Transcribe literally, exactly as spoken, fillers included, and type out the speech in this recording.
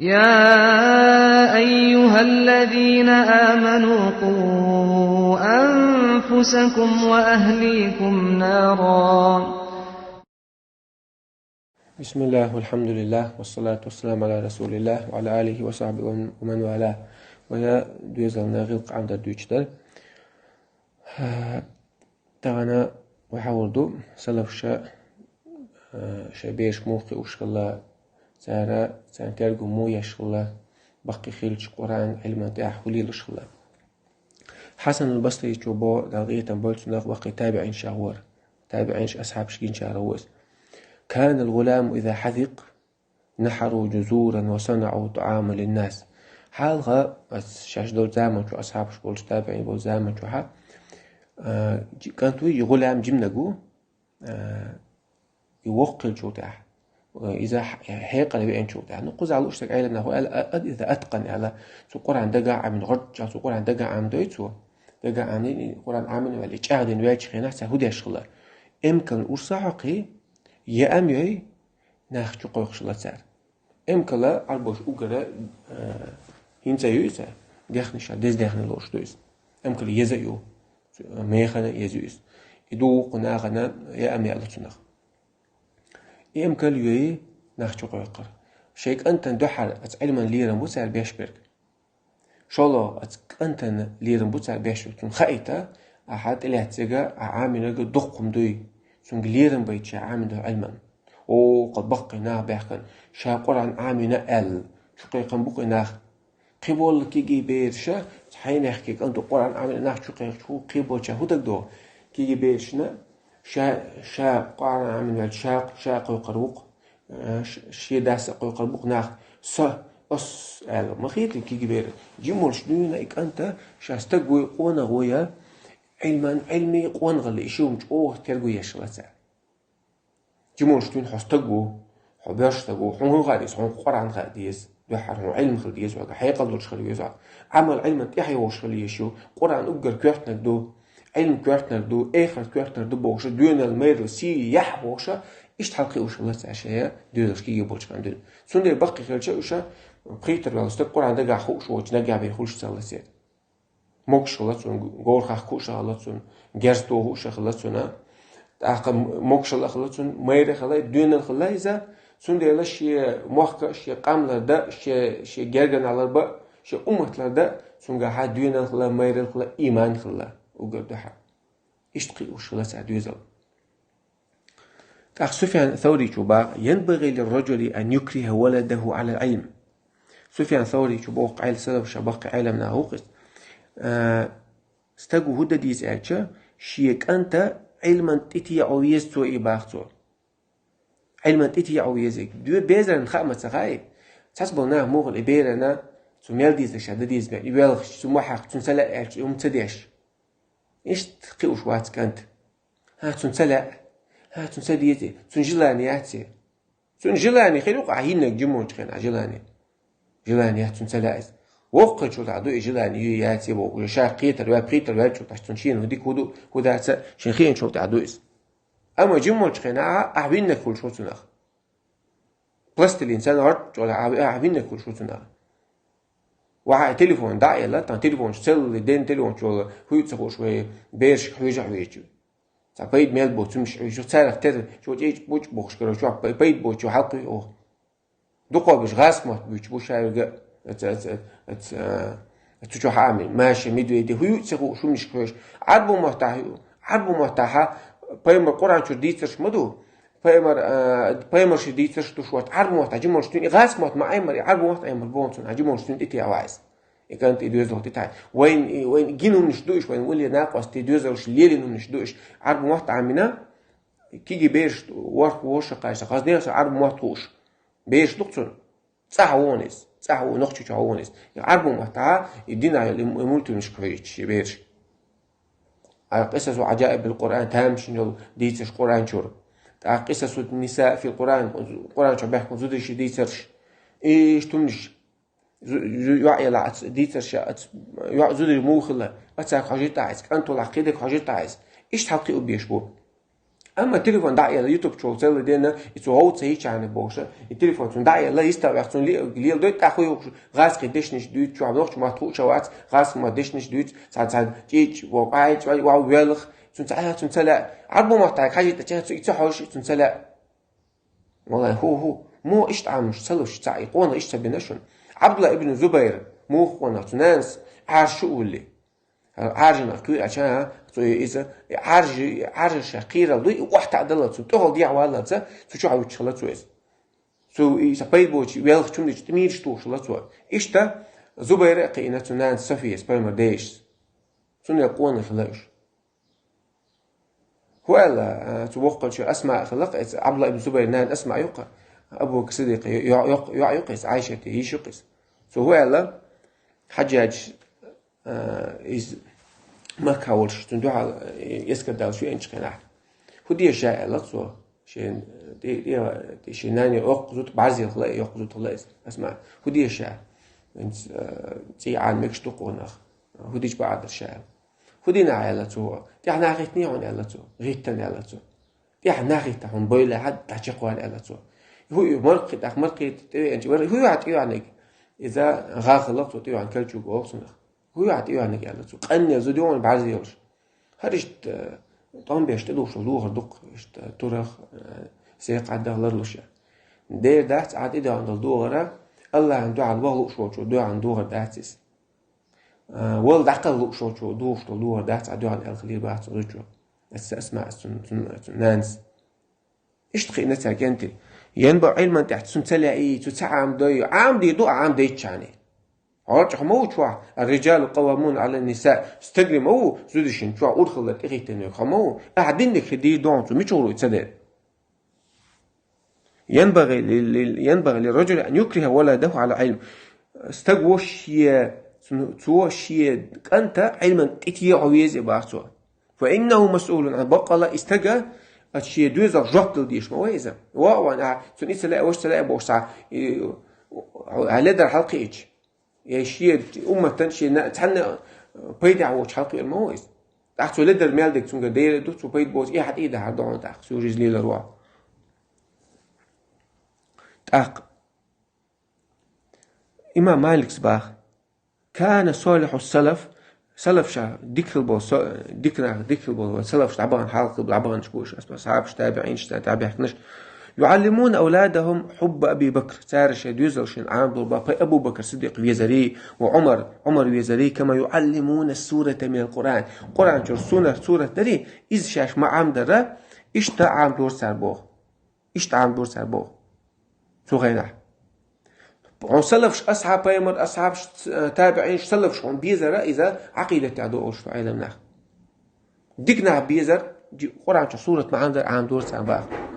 يا أيها الذين آمنوا قوا أنفسكم وأهليكم نارا. بسم الله والحمد لله والصلاة والسلام على رسول الله وعلى آله وصحبه ومن والاه. Ва я доьзална гӀилкъа Ӏамдар дуьйцудар. Тахана вай хьавар ду, салафаша, а, шоай бераш муха кхиуш хилла, цара, царна терго муха еш хилла, баккхий хилча Къуръан, Ӏилман тӀехь хӀу лелаш хилла. Хьасанул Басричо бо, Дала къинхетам бойла цунах, баккхий табиӀинашах вар. ТабиӀинаш асхьабаш гинчара ва из. كان الغلام إذا حذق نحروا جزورا وصنعوا طعاما للناس. Хьалха, ас-, шаьш долча заман чу, асхьабаш болча, табиӀин болча заман чу хьа, а, жи-, кӀант вуй, и гӀулам жимнаг ву, а, и воккха хилчул тӀехьа, а, иза хье-, хьекъал веанчул тӀехьа. Ну, кхузахь луш саг Ӏелам нах ву аьлла, а, а, иза аткъан аьлла, цу Къуръан дагахь Ӏамин, гӀорччал цу Къуръан дагахь Ӏамдой цо. Дагахь Ӏамин, Къуръан Ӏамин ваьлли, чӀагӀдина ваьлча хенахь цар хӀу деш хилла. Эмкална урсахьокхий, яа ам йой, нах чукхойкхуш хилла цар. Эмкала Ӏарбоша уггара, а, хӀинца ю иза, дехнаш, деза дехне лоруш ду иза. Эмкала еза а ю, механа а еза ю иза. И ду вукху нахана яа ам яалла цунах. И эмкал йой нах чукхойкхар. Шоай кӀантана дуьхьал аца Ӏилман лерам бу цар беш берг. ШоллагӀа, аца кӀантана лерам бу цар беш берг. Цунна хаийта, ахьа тӀелаьцнарга, ахьа Ӏамийнарга дукха хӀума дуй. Цунга лерам байта ша Ӏамийна долча Ӏилман. О, кхы баккхий нах баьхкан, ша Къуръан Ӏамийна аьлла, чукхайкхам бу-кх и нах. Кхиболча кегий бераша, хьайнехкий кӀант ву Къуръан Ӏамийна, нах чукхайкхача хӀу, кхиболча хӀу дагадогӀа? Кегий берашна ша, ша Къуръан Ӏамийна ваьлча, ша, ша кхойкхар ву-кх, э, ш-, шен дас а кхойкхар бу-кх нах, со, ос, аьлла. Ма хетий кегий бер? Жима волча дуьйна и кӀант, ша стаг вуй, къонах вуй, Ӏилман, Ӏилми къонахалла, и ши хӀума чӀоагӀа терго еш хилла цар. Жима волча дуьйна хьо стаг ву, хьо боьрша стаг ву, хьона хӀун хаа деза, хьона Къуръан хаа деза, дуьххьара хьона Ӏилма хила деза хьога, хьекъал долуш хила веза хьо. Ӏамал Ӏилман тӀехьа йолуш хила езаш ю, Къуръан уггар коьртаниг ду, Ӏилма коьртаниг ду, эхарт коьртаниг ду бохуша, доьналла, майралла, сий, яхь бохуша, иштта хьалкхиуш хилла цар шайн доьзалш кегий болча хана дуьйна. Цундела баккхий хилча уьш, пхийттара ваьлла стаг Къуръан дагахь хууш воцуш, наггахь бен хуьлуш ца хилла церан. Могуш хилла цунна, говр хахка хууш а хилла цунна, герз тоха хууш а хилла цунна, тӀаккха могушалла а хилла цунна, майра а хилла, доьналла хилла иза, цундела шен мохк а, шен къам лардан а, шен, шен гергара нах ларбан а, шен уммат лардан а, цуьнгахьа доьналла хилла, майралла хилла, иман хилла уггар дуьхьа. Иштта кхиуш хилла цар доьзал. ТӀаккха Суфьян Сауричо боху: «ينبغي للرجل أن يكره ولده على العلم». Суфьян Сауричо боху, Ӏел салафаша баккхий Ӏелам нах ву-кх иза. А, стага хӀу дан деза аьлча, шен кӀанта Ӏилман тӀетеӀо веза цо и боху цо. Ӏилман тӀетеӀо веза. Доь-, безарна хаа ма ца хаьа. Цхьацца болу нах муха и берана, цу мел деза ша дан деза бен, и велхаш, цу мохьакх, цунна ца лаьа аьлча, и хӀума ца деш. Иштта кхиуш вац кӀант. ХӀа, цунна ца лаьа. ХӀа, цунна ца деза. Цунна желание яц. Цунна желание хир ю-кх, ахь йиннарг жима волчу хенахь желание. Желание яц, цунна ца лаьа иза. Воккхачул тӀехь ду и желание ю, яц боху. Уже ша кхетар ваьлла, пхийттара ваьллачул тӀехь цунна шена хӀун дика, хӀун ду, хӀун дац, шен хиъначул тӀехь ду иза. Амма жима волчу хенахь ахь виннарг хуьлуш ву цунах. Пластилин санна гӀорт чӀогӀа ахь, ахь виннарг хуьлуш ву цунах. Ваха, телефон дӀа а елла, тхан телефонаш целлале ден, телефонаш чӀогӀа хӀуьйцу ца хууш вай берашка хьоьжа а хьоьжучу. Цхьа пайда мел боцу хӀумаш хьоьжуш, царах тера чӀо чӀе-чӀе бучу бохуш каро, чохь пай-, пайда боцу хьалкхуьйху оха. Дукхо беш гӀазкха мотт буьйцуш бу шаьрга, аца, аца, аца, а, цу чохь Ӏамийна, маша, медведи, хӀуьйцу ца хууш хӀуманашка хьоьжуш. Ӏарбу маттахь, Ӏарбу маттахьа пайхамар Къуръан чуьра дийцарш ма ду. Пайхамар, а, пайхамарши дийцарш ду шуьца. Ӏарбу мотт Ӏа жималш дуьйна, и гӀазкха мотт ма Ӏемар, и Ӏарбу мотт Ӏемар боху цунна, Ӏа жималш дуьйна тӀетеӀа вац. И кӀант, и доьзал тӀетаьӀа. Вайн, и, вайн гина хӀуманаш ду уьш, вайн вале накъост, и доьзалш лелина хӀуманаш ду уьш. Ӏарбу мотт Ӏамийна, киги бераш ворхӀ вовшахкхаьчна, хаза нехан Ӏарбу мотт хууш. Бераш ду-кх цунна. ЦӀахь вон иза, цӀахь вон, нохчи чохь вон иза. И Ӏарбу маттахьа, и динахь йолу и, и мультфильмашка хьоьжуш, и бераш. А, къисасу Ӏаджаибил Къуръан, тамашийна йолу дийцарш Къуръан чуьра. ТӀаккха къисасу ниса фил Къуръан, Къуръан чохь баьхкина зударши дийцарш. Иштта хӀуманаш, зу-, зу-, йоӀ елахь аца дийцарш, аца, йоӀ зударий муха хилла, ацарга хьожуьйту ахь иза, кӀант волахь кхидерг хьожуьйту ахь иза. Иштта хьалкхиа беш бу. Амма телефон дӀа а елла, YouTube чу цалла дена, и цу гӀов ца йича бохуш, и телефон цунна дӀа а елла, йистах ваьхна цунна ле-, леладой, тӀаккха юхуш гӀазкхи дешнаш дуьйцу, чохь лохучу мотт хууш а вац, гӀазкхи мотт дешнаш дуьйцу, цхьа, цхьа чӀичӀ, во, къайчӀ, вай, вай, велах, цунна ца, цунна ца лаьа. Ӏарбо маттахь хьажийта, цунна ца хьожуш, цунна ца лаьа. Валлахи, хӀу, хӀу, мо иштта Ӏамош ца луш, ца, и къонах иштта ца бина шуна. Ӏабдулла ибн Зубайр, муха къонах, цу нанас Ӏаржа шу а вуллий. Ӏаржанах кхуьйъача, цо иза, Ӏаржа, Ӏаржа ша кхийрал дуй, и охьатаӀдалла цу, тӀехула дехьаваллалца, цу чохь вуьтуш хилла цо иза. Цу и сан пайда боцу велхачун дича тӀе мийраш тухуш хилла цо. Иштта Зубайра а кхиъна цу нанас Софияс, пайхамар дешас. Цунна къонах хилла уьш. ХӀу аьлла, а, цу воккхачу Асма а хилла, эца Ӏабдулла ибн Зубайр нана Асма юккха, Абу Бакр Сиддикъа йо-, йо-, йо-, йоӀ юккха иза, Ӏайшата йиша юккха иза. Цо хӀу аьлла, Хьаджаджа, а, иза Макка волуш, цунна дуьхьал, э, эскар далла шу энчу хенахь. ХӀу деза ша аьлла цо, шен, э, тӀе-, тӀе-, тӀе-, шен нане йоккха зуда, бӀарзелхала а йоккха зуда хилла иза, Асма. ХӀу деза ша? ХӀинца, э, цӀий Ӏан мегаш ду къонах. ХӀу дича бакъ дара ша аьлла. ХӀу дина аьлла цо? ТӀаьхьа нах хӀиттиний хьуна аьлла цо. ХӀиттана аьлла цо. ТӀаьхьа нах хӀитта хьуна бойла хьа, дӀачекхвана аьлла цо. ХӀу и маркх хи-, тӀаккха маркх хи-, тӀевеанча, вара хӀу юьхьа тӀевеаниг? Иза гӀа хилла цо тӀевеана карчуг оха цунах. ХӀу юьхьа тӀевеаниг аьлла цо. Къаннел зуда йогӀун бӀарзе йолуш. ХӀара иштта, э, тӀом беш тӀедухуш духар ду-кх, иштта турах, э, секхадах ларлуш. Дера дац, Ӏа тӀедоьгӀна долу духар, Аллахьан дуьхьал ваха лууш волчо доьгӀна духар дац иза. А, вала дӀакхалла лууш волчо духуш долу духар дац, Ӏа доьгӀна аьлла хилийр бац цу зудчо. Аса Асма, аса цун, цун, цун нанас. Иштта кхиъна цара кӀентий. Янба Ӏилман тӀехь цунна ца лаьий, цу ца Ӏамадой, Ӏамадийр ду, Ӏамадайтчарний. Хьорча хӀума ву чохь, ар-риджалу къаввамуна Ӏала ниса, стегли ма ву, зудашна чохь урхаллар тӀехӀиттинарг хӀума ву, ахьа динниг хи дийр ду хьуна цу, мичахь ву ца дер? ينبغي لل-، لل-، ينبغي للرجل أن يكره ولده على العلم. Стаг ву шен, цу-, цо шен кӀанта Ӏилман тӀе тӀехьо веза бах цо. فإنه مسؤول عن، баккъала и стага, а, шен доьзалх жоп дала дезаш ма вай иза. Ва, ван, а, цунна и ца лаьа, ваш ца лаьа бохуш цхьа, и, а, ледар хьалкхиъча. Я шен умматан, шен на-, цхьанна пайда воцуш хьалкхиъна ма ву иза. ТӀаккха цо ледар мел дерг цуьнга дера ду, цо пайда боцу, и хьан тӀе а дахьар дохьуна тӀаккха, цо иза лелар ву. ТӀаккха имам Маликс баха: كان صالح السلف، салаф ша дика хила болу, со-, дика нах, дика хила болу, салаф ша дӀабахана хьалха хила болу, дӀабаханаш бу уьш, асхьабаш, табиӀинаш, табиӀинаш, يعلمون أولادهم حب أبي بكر. Цара шайн доьзалшна Ӏамадора бан пай Абу Бакр Сиддикъ везарий ва Ӏумар, Ӏумар везарий, كما يعلمون السورة من القرآن. Къуръан чуьра суннат сурат дарий, иза шаьш ма Ӏамадара, иштта Ӏамадора цара боху. Иштта Ӏамадора цара боху. Цу хенахь. Хьуна салафаш, асхьаб пайхамар, асхьабаш, э, табиӀинаш, салафаш хьуна безара, иза Ӏакъидатехь ду олуш ду Ӏелам нах. Дика нах безар, ди-, Къуръан чу сурат ма Ӏамадара, Ӏамадора цара баха.